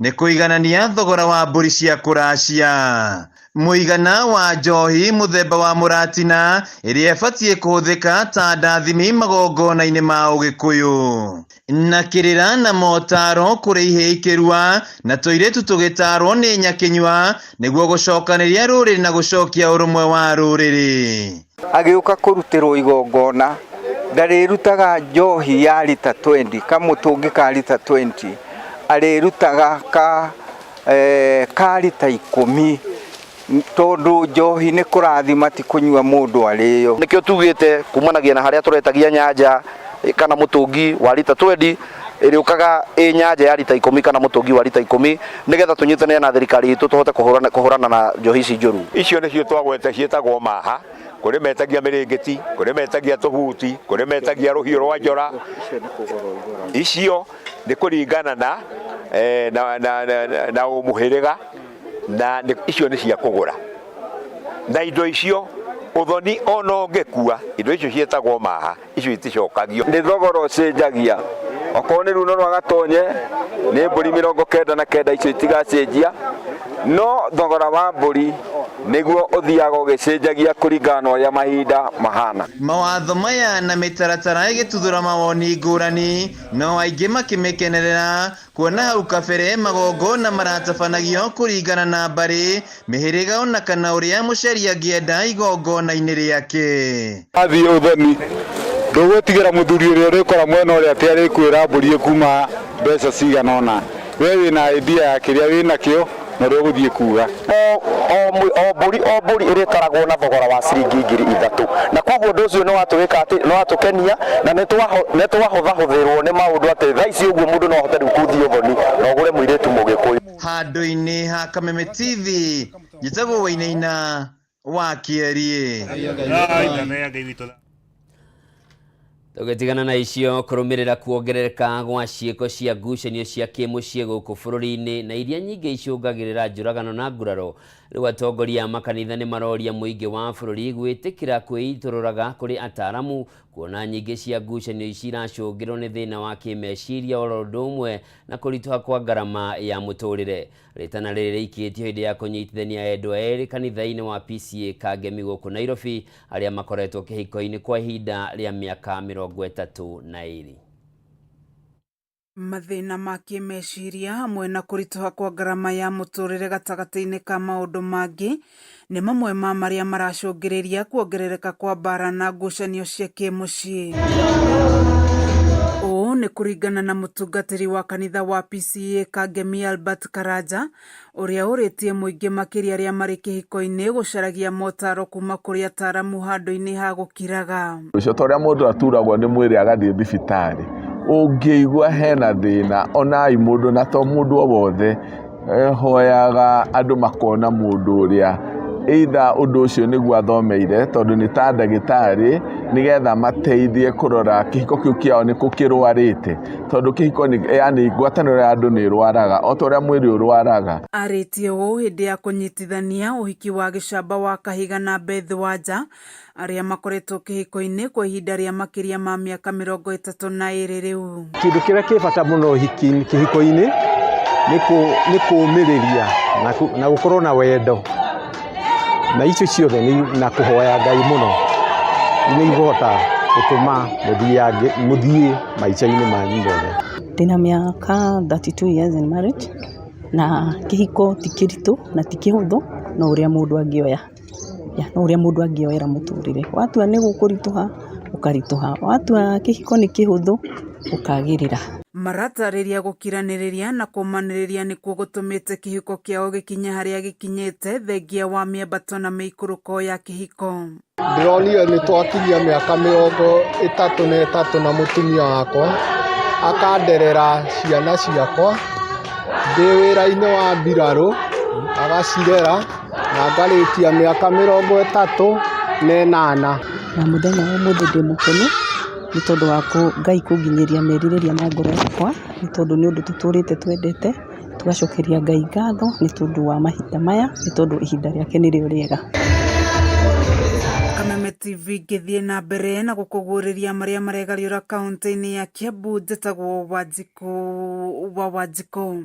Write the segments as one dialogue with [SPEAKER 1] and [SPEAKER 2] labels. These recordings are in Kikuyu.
[SPEAKER 1] Nĩ kũiganania thogora wa mbũri cia kũracia. Mũigana wa njohi mũthemba wa mũratina ĩrĩa ĩbatiĩ kũhũthĩka ta ndathimi magongona-inĩ ma ũgĩkũyũ. Na kĩrĩra na motaro kũrĩ ihĩĩ ikĩrua na tũirĩtu tũgĩtarwo nĩ nyakĩnyua nĩguo gũcokanĩria rũrĩrĩ na gũcokia ũrũmwe wa rũrĩrĩ.
[SPEAKER 2] Agĩũka kũrutĩrwo igongona ndarĩrutaga njohi ya rita 20, kamũtũngi ka rita 20, arĩrutaga ka rita 10, tondũ njohi nĩ kũrathima, ti kũnyua mũndũ arĩo.
[SPEAKER 3] Nĩkĩo tugĩte kumanagia na harĩa tũretagia nyanja kana mũtũngi wa rita 20, ĩrĩũkaga ĩ nyanja ya rita 10 kana mũtũngi wa rita 10, nĩgetha tũnyitanĩre na thirikari itũ tũhote kũhũrana na njohi ici njũru.
[SPEAKER 4] Icio nĩcio twagweta ciĩtagwo maha. Kũrĩ metagia mĩrĩngĩti, kũrĩ metagia tũbuti, kũrĩ metagia rũhiũ rwa njora. Icio nĩ kũringana na ũmũhĩrĩga, na icio nĩ cia kũgũra. Na indo icio ũthoni ona ũngĩkua, indo icio ciĩtagwo maha, icio iticokagio.
[SPEAKER 2] Nĩ thogora ũcenjagia, okorwo nĩ runo rwa gatonye nĩ mbũri 99, icio itigacenjia, no thogora wa mbũri nĩguo ũthiaga ũgĩcenjagia kũringana na ũrĩa mahinda mahana.
[SPEAKER 1] Mawatho maya na mĩtaratara ĩgĩtuthũra mawoni ngũrani, no aingĩ makĩmĩkenerera kuona hau kabere magongona maratabanagio kũringana na mbarĩ, mĩhĩrĩga ona kana ũrĩa mũciari angĩenda igongona-inĩ rĩake.
[SPEAKER 5] Athiĩ ũthoni ndũgwĩtigĩra mũthuri ũrĩa ũrĩkora mwena ũrĩa atĩ arĩkwĩra mbũri ĩkuma mbeca cigana ũna. We wĩna idea ya kĩrĩa wĩnakĩo na ũrĩa ũgũthiĩ kuga.
[SPEAKER 3] O mbũri o mbũri ĩrĩtaragwo na thogora wa ciringi 3000, na koguo ũndũ ũcio nĩ watũĩka atĩ nĩ watũkenia na nĩ twahũthahũthĩrwo nĩ maũndũ, atĩ thaa ici ũguo mũndũ no ahote rĩu kũthiĩ ũthoni na ũgũre mũirĩtu mũgĩkũyũ.
[SPEAKER 1] Handũ-inĩ ha Kameme TV, njĩtagwo Wainaina wa Kĩeriĩ.
[SPEAKER 6] Tũgĩtigana na icio, kũrũmĩrĩra kuongerereka gwa ciĩko cia ngucanio cia kĩmũciĩ gũkũ bũrũri-inĩ na iria nyingĩ icũngagĩrĩra njũragano na nguraro, rĩu atongoria a makanitha nĩ maroria mũingĩ wa bũrũri gwĩtĩkĩra kwĩitũrũraga kũrĩ ataramu, kuona nyingĩ cia ngucanio ici iracũngĩrwo nĩ thĩna wa kĩmeciria oro ũndũ ũmwe na kũritũha kwa ngarama ya mũtũrĩre. Rĩtana rĩrĩ rĩikĩtio hĩndĩ ya kũnyitithania endwa erĩ kanitha-inĩ wa PCEA Kangemi gũkũ Nairobi, arĩa makoretwo kĩhiko-inĩ kwa ihinda rĩa mĩaka 32.
[SPEAKER 7] Mathĩna ma kĩmeciria hamwe na kũritũha kwa ngarama ya mũtũrĩre gatagatĩ-inĩ ka maũndũ mangĩ nĩ mamwe ma marĩa maracũngĩrĩria kuongerereka kwa mbara na ngucanio cia kĩmũciĩ. Ũũ nĩ kũringana na mũtungatĩri wa kanitha wa PCEA Kangemi Albert Karanja, ũrĩa ũrĩtie mũingĩ makĩria arĩa marĩ kĩhiko-inĩ gũcaragia motaro kuma kũrĩ ataramu handũ-inĩ ha gũkiraga.
[SPEAKER 8] Ũcio ta ũrĩa mũndũ aturagwo nĩ mwĩrĩ agathiĩ thibitarĩ, ũngĩigua hena thĩna onai mũndũ, na to mũndũ o wothe, hoyaga andũ makona mũndũ ũrĩa either ũndũ ũcio nĩguo athomeire, tondũ nĩ ta ndagĩtarĩ, nĩgetha mateithie kũrora kĩhiko kĩu kĩao nĩkũ kĩrwarĩte, tondũ kĩhiko nĩ yani ngwatanĩro ya andũ nĩ ĩrwaraga o ta ũrĩa mwĩrĩ ũrwaraga.
[SPEAKER 7] Arĩtie ũũ hĩndĩ ya kũnyitithania ũhiki wa gĩcamba wa Kahiga na Beth Wanja, arĩa makoretwo kĩhiko-inĩ kwa ihinda rĩa makĩria ma mĩaka 32 rĩu.
[SPEAKER 9] Kĩndũ kĩrĩa kĩ bata mũno kĩhiko-inĩ nĩ kũũmĩrĩria na gũkorwo na wendo, na icio ciothe na kũhoya Ngai mũno nĩ ikũhota gũtũma mũthiĩ maica-inĩ manyu mothe.
[SPEAKER 10] Ndĩna mĩaka 32 years in marriage, na kĩhiko ti kĩritũ na ti kĩhũthũ, no ũrĩa mũndũ angĩoya, no ũrĩa mũndũ angĩoera mũtũrĩre. Watua nĩ gũkũritũha, ũkaritũha, watua kĩhiko nĩ kĩhũthũ, ũkagĩrĩra.
[SPEAKER 7] Maratarĩria gũkiranĩrĩria na kũmanĩrĩria nĩkuo gũtũmĩte kĩhiko kĩao gĩkinye harĩa gĩkinyĩte, thengia wa mĩambato na mĩikũrũko ya kĩhiko.
[SPEAKER 11] Ndĩronire nĩ twakinyia mĩaka 33 na mũtumia wakwa akanderera ciana ciakwa ndĩ wĩra-inĩ wa mbirarũ, agacirera na ngarĩkia mĩaka 38.
[SPEAKER 10] Na mũthenya wa ũmũthĩ ndĩ mũkenu nĩ tondũ wa Ngai kũnginyĩria merirĩria ma ngoro yakwa, nĩ tondũ nĩ ũndũ tũtũrĩte twendete, tũgacokeria Ngai ngatho nĩ tondũ wa mahinda maya, nĩ tondũ ihinda rĩake nĩrĩo rĩega.
[SPEAKER 7] Kameme TV ngĩthiĩ na mbere na gũkũguũrĩria marĩa maregariũra kaũntĩ-inĩ ya Kiambu, njĩtagwo Wanjikũ wa Wanjikũ.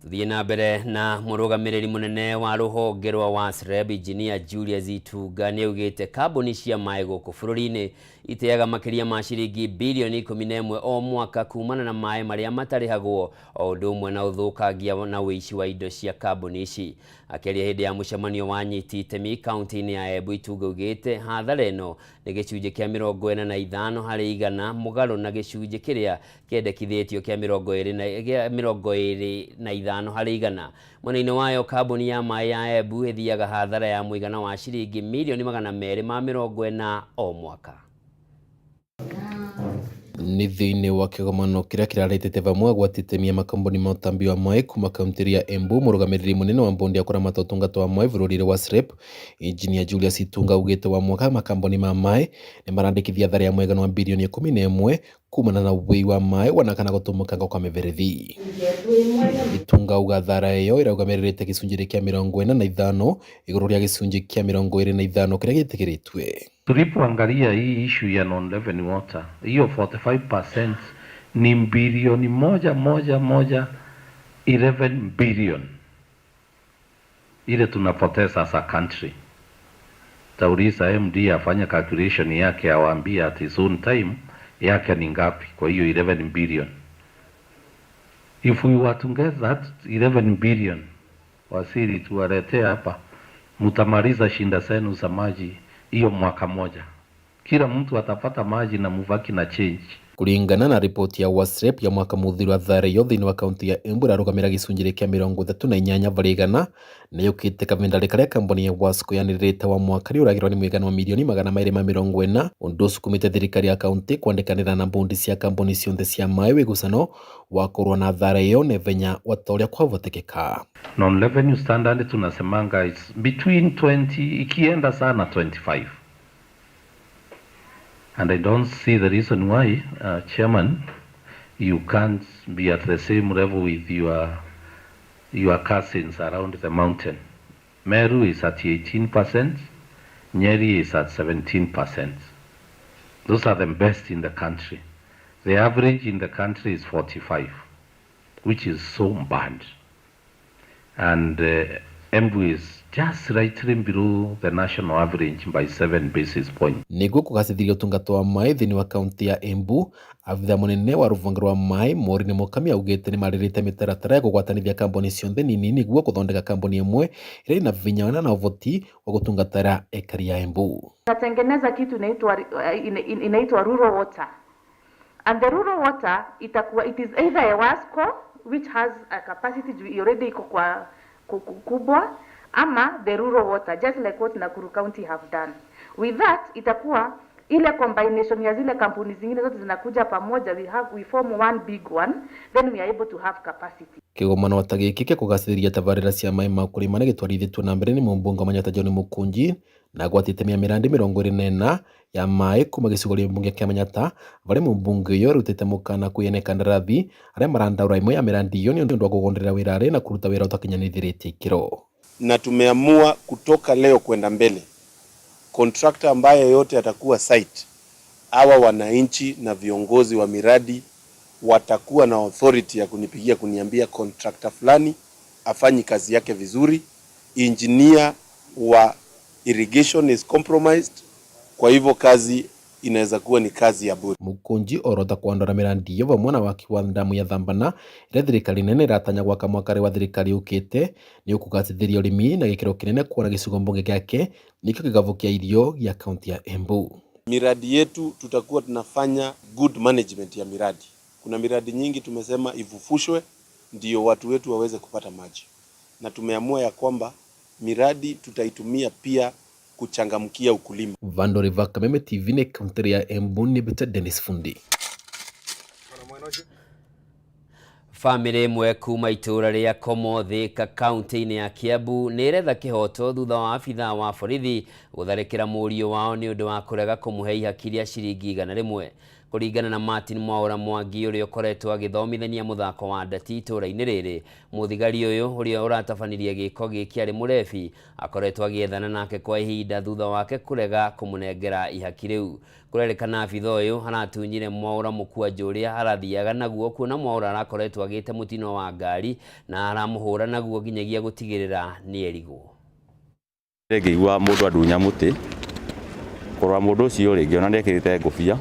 [SPEAKER 6] Tuthiĩ na mbere na mũrũgamĩrĩri mũnene wa rũhonge rwa WASREB Engineer Julius Itunga nĩaugĩte kambuni cia maĩ gũkũ bũrũri-inĩ iteaga makĩria ma ciringi bilioni 11 o mwaka kumana na maĩ marĩa matarĩhagwo o ũndũ ũmwe na ũthũkangia na ũici wa indo cia kambuni ici. Akĩaria hĩndĩ ya mũcemanio wa anyiti itemi kaunti-inĩ ya Embu, Itunga augĩte hathara ĩno nĩ gĩcunjĩ kĩa 45 harĩ igana mũgarũ na gĩcunjĩ kĩrĩa kĩendekithĩtio kĩa 25 harĩ igana. Mwena-inĩ wayo kambuni ya maĩ ya Embu ĩthiaga hathara ya mũigana wa ciringi mirioni 240 o mwaka.
[SPEAKER 12] Nĩ thĩinĩ wa kĩgomano kĩrĩa kĩraretete vamwe agwati itemi ya makambuni ma ũtambi wa maĩ kuma kaunti ya Embu mũrũgamĩrĩri mũnene wa mbondi ya kũramata ũtungata wa maĩ bũrũri-inĩ wa WASREB Engineer Julius Itunga augĩte wa mwaka makambuni ma maĩ nĩ marandĩkithia thara ya mũigana wa bilioni 11 kumana na wĩi wa maĩ ona kana gũtumũkanga kwa mĩberethi. Itunga auga thara ĩyo ĩrũgamĩrĩrĩte gĩcunjĩ kĩa 45 igũrũ rĩa gĩcunjĩ kĩa 25 kĩrĩa gĩtĩkĩrĩtue.
[SPEAKER 13] Tulipoangalia hii issue ya non revenue water, hiyo 45% ni bilioni 1 1 1 11 billion ile tunapoteza as a country. Tauliza MD afanye calculation yake awaambie at his own time yake ni ngapi kwa hiyo 11 billion. If we were to get that 11 billion, wasiri tuwaletee hapa, mtamaliza shinda zenu za maji hiyo mwaka moja. Kila mtu atapata maji na mubaki na change.
[SPEAKER 12] Kuringana na riboti ya WASREB ya mwaka mũthiru athara ĩyo thĩinĩ wa kaunti ya Embu ĩrarũgamĩra gĩcunjĩ kĩa 38 varĩ igana na yũkĩte kavinda karĩa kambuni ya Wasco yanĩrĩrĩte wa mwaka nĩũragĩrwo nĩ mũigana wa mirioni 240 ũndũ ũsukumĩte thirikari ya kaunti kwandĩkanĩra na mbondi cia kambuni cionthe cia maĩ wĩgucano wa kũrũa na thara ĩyo naihenya wa ta ũrĩa kwahotekeka.
[SPEAKER 13] Non revenue standard tunasemanga is between 20, ikienda sana 25. And I don't see the reason why, Chairman, you can't be at the same level with your cousins around the mountain. Meru is at 18%, Nyeri is at 17%. Those are the best in the country. The average in the country is 45, which is so bad. And Embu is just slightly below the national average by 7 basis points.
[SPEAKER 12] Nĩguo kũgacĩrithia ũtungata wa maĩ thĩinĩ wa kaunti ya Embu, abitha mũnene wa rũhonge rwa maĩ Maureen Mukami augĩte nĩmarĩrĩte mĩtaratara ya kũgwatanithia kambuni cionthe nini nĩguo gũthondeka kambuni ĩmwe ĩrĩa ĩna vinya na ũhoti wa gũtungatĩra ekari ya Embu.
[SPEAKER 14] Tatengeneza kitu inaitwa rural water, and the rural water itakuwa, it is either a WASCO which has a capacity juu already iko kwa kubwa, ama the rural water, just like what Nakuru County have done. With that, itakuwa ile combination ya zile kampuni zingine zote zinakuja pamoja, we form one big one, then we are able to have capacity.
[SPEAKER 12] Kĩgomano ta gĩkĩ gĩa kũgacĩrithia tabarĩra cia maĩ ma kũrĩma nĩgĩtwarithĩtio na mbere nĩ mũmbunge wa Manyatta John Mũkũnji na agwatĩte mĩrandi 24 ya maĩ kuma gĩcigo mbunge kĩa Manyatta varĩa mũmbunge ũyũ arutĩte mũkana kwĩ ene kandarathi arĩa marandaũra ĩmwe ya mĩrandi ĩyo nĩ ũndũ wa kũgonderera wĩra na kũruta wĩra ũtakinyanĩrĩtie ikĩro.
[SPEAKER 15] Na tumeamua kutoka leo kwenda mbele, contractor ambaye yote atakuwa site, hawa wananchi na viongozi wa miradi watakuwa na authority ya kunipigia kuniambia contractor fulani afanyi kazi yake vizuri, engineer wa irrigation is compromised. Kwa hivyo kazi inaweza kuwa ni kazi ya bure.
[SPEAKER 12] Mũkũnji orota kwandora mĩrandi ĩyo vamwe na waki wa ndamu ya Thambana ĩrĩa thirikari nene ĩratanya gwaka mwaka wa thirikari ũkĩte nĩ ũkũgacĩrithia ũrĩmi na gĩkĩro kĩnene kuona gĩcigo mbunge gĩake nĩkĩo kĩgabu kĩa irio gĩa kaunti ya Embu.
[SPEAKER 15] Miradi yetu tutakuwa tunafanya good management ya miradi. Kuna miradi nyingi tumesema ifufushwe ndio watu wetu waweze kupata maji, na tumeamua ya kwamba miradi tutaitumia pia kuchangamkia ukulima.
[SPEAKER 12] Vandori va Kameme TV nĩ kaunti ya Embu nĩ Bita Dennis Fundi.
[SPEAKER 6] Bamĩrĩ ĩmwe kuma itũũra rĩa Komo Thika kaunti-inĩ ya Kiambu nĩ ĩretha kĩhoto thutha wa abithaa wa borithi gũtharĩkĩra mũriũ wao nĩ ũndũ wa kũrega kũmũhe ihaki rĩa ciringi 100. Kũringana na Martin Mwaura Mwangi ũrĩa ũkoretwo agĩthomithania mũthako wa ndati itũũra-inĩ rĩrĩ, mũthigari ũyũ ũrĩa ũratabanirie gĩko gĩkĩ arĩ mũrebi akoretwo agĩethana nake kwa ihinda thutha wake kũrega kũmũnengera ihaki rĩu. Kũrerĩkana abitha ũyũ aratunyire Mwaura mũkwanjũ ũrĩa arathiaga naguo kuona Mwaura arakoretwo agĩte mũtino wa ngari na aramũhũra naguo nginyagia gũtigĩrĩra nĩerigwo.
[SPEAKER 16] Ngĩigua mũndũ andunya mũtĩ, kũrora mũndũ ũcio rĩ, ngĩona nĩ ekĩrĩte ngũbia,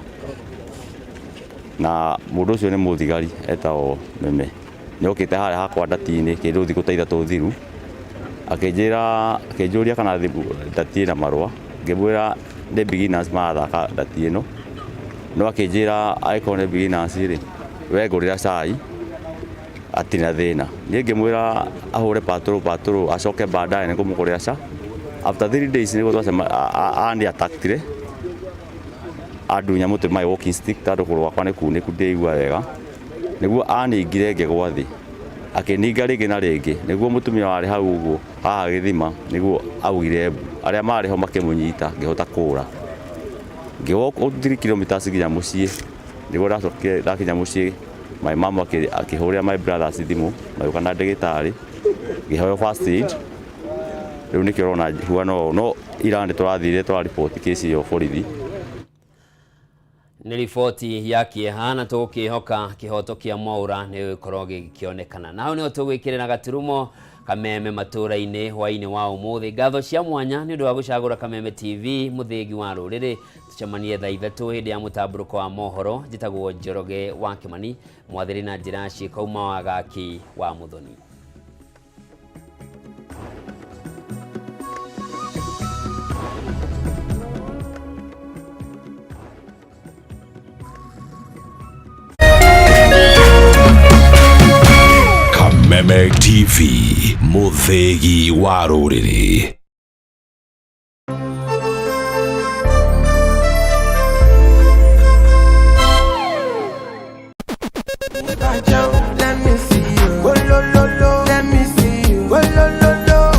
[SPEAKER 16] na mũndũ ũcio nĩ mũthigari etagwo Meme. Nĩ okĩte harĩa hakwa ndati-inĩ kĩndũ thikũ ta ithatũ thiru, akĩnjĩra, akĩnjũria kana ndati ĩna marũa, ngĩmwĩra nĩ beginners marathaka ndati ĩno, no akĩnjĩra angĩkorwo nĩ beginners rĩ, we ngũrĩra cai, atirĩ na thĩna. Niĩ ngĩmwĩra ahũre patrol patrol acoke baadaye nĩ ngũmũgũrĩra ca. After 3 days nĩguo twacema ani attacked andunya mũtĩ my walking stick tondũ kũgũrũ gwakwa nĩ kunĩku ndĩigua wega, nĩguo aningire ngĩgwa thĩ, akĩninga rĩngĩ na rĩngĩ, nĩguo mũtumia warĩ hau ũguo haha gĩthima nĩguo augire mbu, arĩa marĩ ho makĩmũnyita ngĩhota kũra. Ngĩ walk 3 kilometers nginya mũciĩ, nĩguo ndacokire ndakinya mũciĩ my mom akĩhũrĩra my brothers thimũ magĩũka na ndagĩtarĩ ngĩheo first aid, rĩu nĩkĩo ũrona huana ũũ, no ira nĩ tũrathire tũrariboti kĩci ĩyo borithi.
[SPEAKER 6] Nĩ riboti ya kĩeha na tũgũkĩhoka kĩhoto kĩa Mwaura nĩ gĩgũkorwo gĩkĩonekana. Na hau nĩho tũgwĩkĩrĩra gaturumo Kameme matũũra-inĩ hwaĩ-inĩ wa ũmũthĩ. Ngatho cia mwanya nĩ ũndũ wa gũcagũra Kameme TV mũthĩgi wa rũrĩrĩ. Tũcemanie thaa ithatũ hĩndĩ ya mũtambũrũko wa mohoro. Njĩtagwo Njoroge wa Kĩmani, mwathĩrĩ na njĩra ciĩko uma wa Gaki wa Mũthoni.
[SPEAKER 17] Kameme TV, mũthĩgi wa rũrĩrĩ.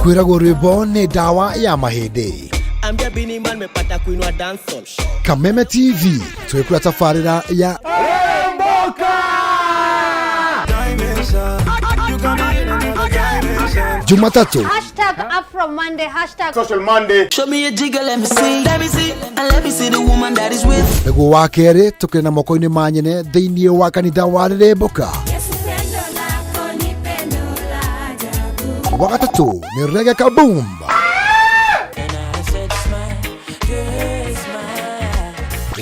[SPEAKER 18] Kwĩragwo rwĩmbo nĩ ndawa ya mahĩndĩ.
[SPEAKER 19] Ambia Bini Man mepata kuinua dancehall.
[SPEAKER 18] Kameme TV twĩkũra tabarĩra ya Jumatatu
[SPEAKER 20] Hashtag Afro Monday, hashtag
[SPEAKER 18] Social Monday.
[SPEAKER 19] Show me a jigger, let me see. Let me see, and let me see the woman that is with.
[SPEAKER 18] Nĩguo wa kerĩ tũkĩrĩ na moko-inĩ ma nyene thĩinĩ wa kanitha wa Rĩrĩmbũka. Wa gatatũ nĩ Reggae Kaboom.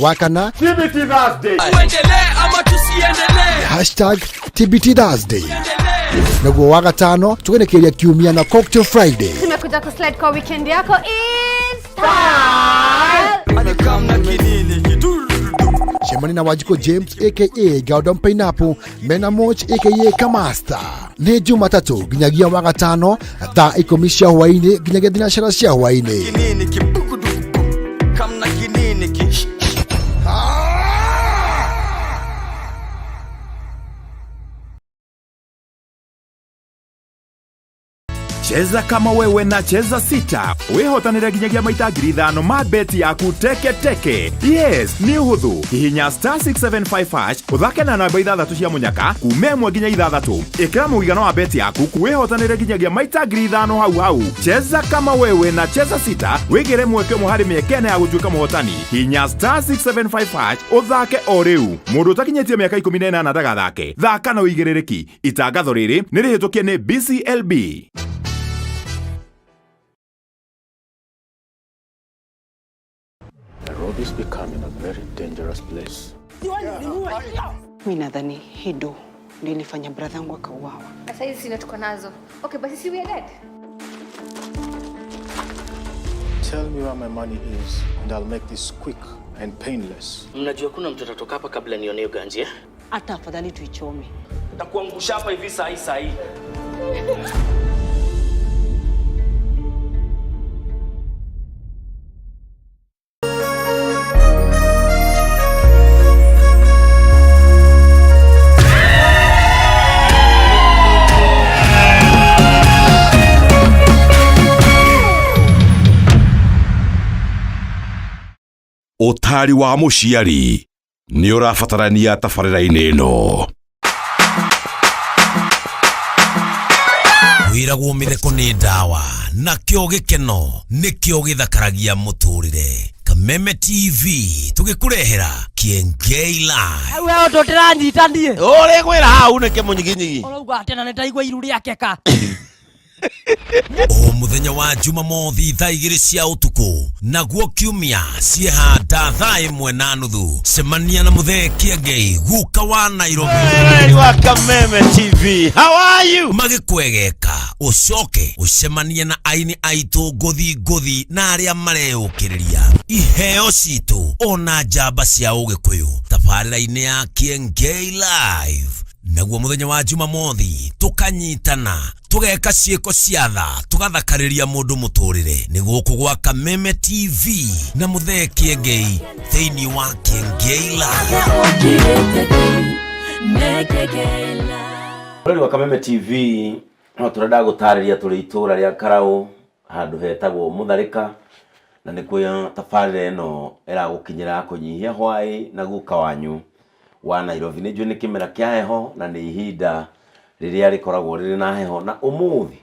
[SPEAKER 18] Wa kana
[SPEAKER 4] TBT Thursday.
[SPEAKER 19] Tuendelee ama tusiendelee?
[SPEAKER 18] Hashtag TBT Thursday. Naguo wa gatano tũgenekeria kiumia na Cocktail Friday.
[SPEAKER 20] Tumekuja kuslide kwa weekend yako in style.
[SPEAKER 18] Cemania na Wanjikũ James aka Gordon Pineapple mena Moch aka Kamasta. Nĩ Jumatatũ nginyagia wa gatano thaa ikũmi cia hwaĩ-inĩ nginyagia thinacara cia hwaĩ-inĩ.
[SPEAKER 19] Kinini kibukuduku kamna kinini ki.
[SPEAKER 17] Cheza kama wewe na Cheza Sita wĩhotanĩre nginyagia maita 5,000 ma beti yaku teke teke. Yes, nĩ ũhũthũ. Hihinya star 675 hash ũthake na namba ithathatũ cia mũnyaka kuma ĩmwe nginya ithathatũ. Ĩkĩra mũigana wa beti yaku wĩhotanĩre nginyagia maita 5,000 hau hau. Cheza kama wewe na Cheza Sita wĩgĩre mweke ũmwe harĩ mĩeke ĩna ya gũtuĩka mũhotani. Hihinya star 675 hash ũthake o rĩu. Mũndũ ũtakinyĩtie mĩaka 18 ndagathake. Thaka na ũigĩrĩrĩki. Itangatho rĩrĩ nĩ rĩhĩtũkie nĩ BCLB.
[SPEAKER 21] Nairobi is becoming a very dangerous place.
[SPEAKER 10] Mi nadhani hii do ndio ilifanya brother yangu akauawa.
[SPEAKER 20] Sasa hizi sina tuko nazo. Okay, basi si we are dead.
[SPEAKER 21] Tell me where my money is and I'll make this quick and painless.
[SPEAKER 19] Mnajua kuna mtu atatoka hapa kabla nione hiyo ganji eh?
[SPEAKER 10] Hata afadhali tuichome.
[SPEAKER 19] Takuangusha hapa hivi saa hii saa hii.
[SPEAKER 17] Ũtari wa mũciari
[SPEAKER 2] Nĩ ũrabatarania tabarĩra-inĩ ĩno.
[SPEAKER 22] Wĩragwo mĩtheko nĩ ndawa nakĩo gĩkeno nĩkĩo gĩthakaragia mũtũrĩre. Kameme TV tũgĩkũrehera Kiengei Live.
[SPEAKER 23] Hau he ũndũ ndĩranyita niĩ.
[SPEAKER 24] Ũrĩgwĩra hau nĩkĩ mũnyiginyigi?
[SPEAKER 23] Ũrauga atĩa na nĩndaigua iru rĩakeka.
[SPEAKER 22] O mũthenya wa Jumamothi thaa igĩrĩ cia ũtukũ naguo kiumia ciehanda thaa ĩmwe na nuthu. Cemania na Mũthee Kĩengei guka wa Nairobi.
[SPEAKER 24] Mweri wa Kameme TV. How are you?
[SPEAKER 22] Magĩkwegeka ũcoke ũcemanie na aini aitũ ngũthi ngũthi na arĩa mareyũkĩrĩria iheo citũ ona njamba cia ũgĩkũyũ tabarĩra-inĩ ya Kĩengei Live. Naguo mũthenya wa Jumamothi tũkanyitana tũgeka ciĩko cia tha tũgathakarĩria mũndũ mũtũrĩre. Nĩ gũkũ gwa Kameme TV na Mũthee Kĩengei thĩinĩ wa Kĩengei Live.
[SPEAKER 24] Mũrori wa Kameme TV no tũrenda gũtarĩria tũrĩ itũra rĩa Karaũ handũ hetagwo Mũtharĩka na nĩkuo tabarĩra ĩno ĩragũkinyĩra kũnyihia hwaĩ na guka wanyu wa Nairobi. Nĩ njũĩ nĩ kĩmera kĩa heho na nĩ ihinda rĩrĩa rĩkoragwo rĩrĩ na heho na ũmũthĩ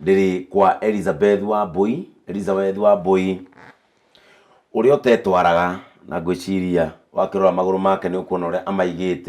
[SPEAKER 24] ndĩrĩ kwa Elizabeth Wambui. Elizabeth Wambui ũrĩa ũtetwaraga na ngwĩciria wakĩrora magũrũ make nĩ ũkuona ũrĩa amaigĩte.